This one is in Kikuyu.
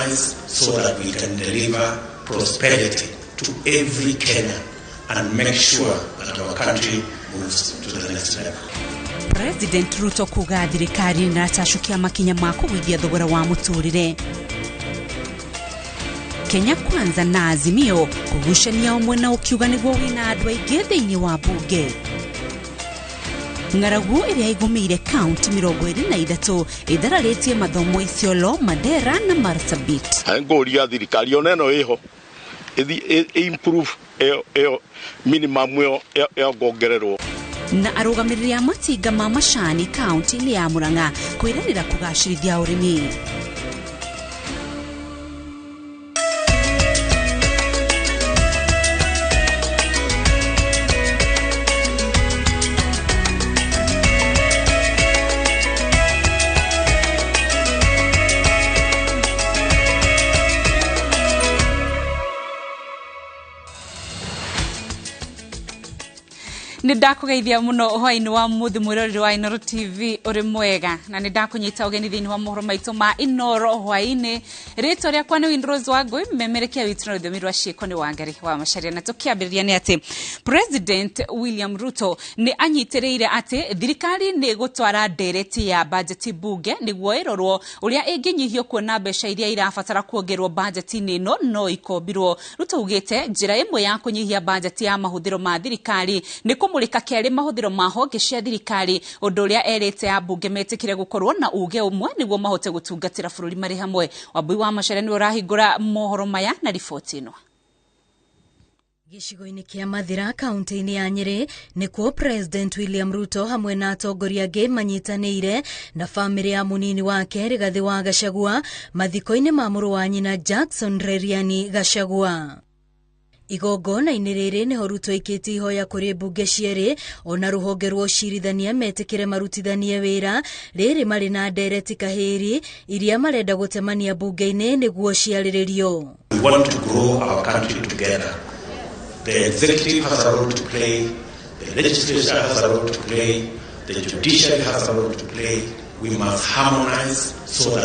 harmonize so that we can deliver prosperity to every Kenyan and make sure that our country moves to the next level. President Ruto kuga thirikari nĩracacukia makinya ma kũgũithia thogora wa mũtũrĩre. Kenya Kwanza na Azimio kũgucania ũmwe na ũkiuga nĩguo wĩna andũ aingĩ thĩinĩ wa bunge. Ng'aragu ĩrĩa ĩgũmĩire kaunti 23 ĩthararĩtie mathomo Isiolo, Mandera na Marsabit. Ngũria thirikari ona ĩno ĩho improve ĩyo minimum ĩyo yongererwo. Na arũgamĩrĩri a matinga ma macani kaunti-inĩ ya Murang'a kwĩranĩra kũgacĩrithia ũrĩmi. Nĩ ndakũgeithia mũno hwaĩ-inĩ wa mũthĩ mwĩroreri wa Inooro TV ũrĩ mwega, na nĩ ndakũnyita ũgeni thĩinĩ wa mohoro maitũ ma Inooro hwaĩ-inĩ. Rĩtwa rĩakwa nĩ Windrose Wangũi, memerekia witũ na rũthiomi rwa ciĩko nĩ Wangari wa Macharia. Na tũkĩambĩrĩria nĩ atĩ President William Ruto nĩ anyitĩrĩire atĩ thirikari nĩ ĩgũtwara ndereti ya bajeti bunge nĩguo ĩrorwo ũrĩa ĩngĩnyihio kuona mbeca iria irabatara kuongerwo bajeti-inĩ ĩno no ikombirwo. Ruto augĩte njĩra ĩmwe ya kũnyihia bajeti ya mahũthĩro ma thirikari nĩ kũmũrĩka kerĩ mahũthĩro ma honge cia thirikari, ũndũ ũrĩa erĩte ambunge metĩkĩre gũkorwo na uge ũmwe nĩguo mahote gũtungatĩra bũrũri marĩ hamwe. Wambui wa Macharia nĩwe ũrahingũra mohoro maya na riboti ĩno. Gĩcigo-inĩ kĩa Mathira kaunti-inĩ ya Nyĩrĩ nĩkuo President William Ruto hamwe na atongoria angĩ manyitanĩire na bamĩrĩ ya mũnini wake Rigathĩ wa Gachagua mathiko-inĩ ma mũrũ wa nyina Jackson Reriani Gachagua. Igongona-inĩ rĩrĩ nĩho Ruto aikĩtie ihoya kũrĩ mbunge cierĩ ona rũhonge rwa ũcirithania metĩkĩre marutithanie wĩra rĩrĩ marĩ na ndereti kahĩri iria marenda gũtemania mbunge-inĩ nĩguo ciarĩrĩrio. We want to grow our country together. The executive has a role to play, the legislature has a role to play, the judiciary has a role to play. We must harmonize so that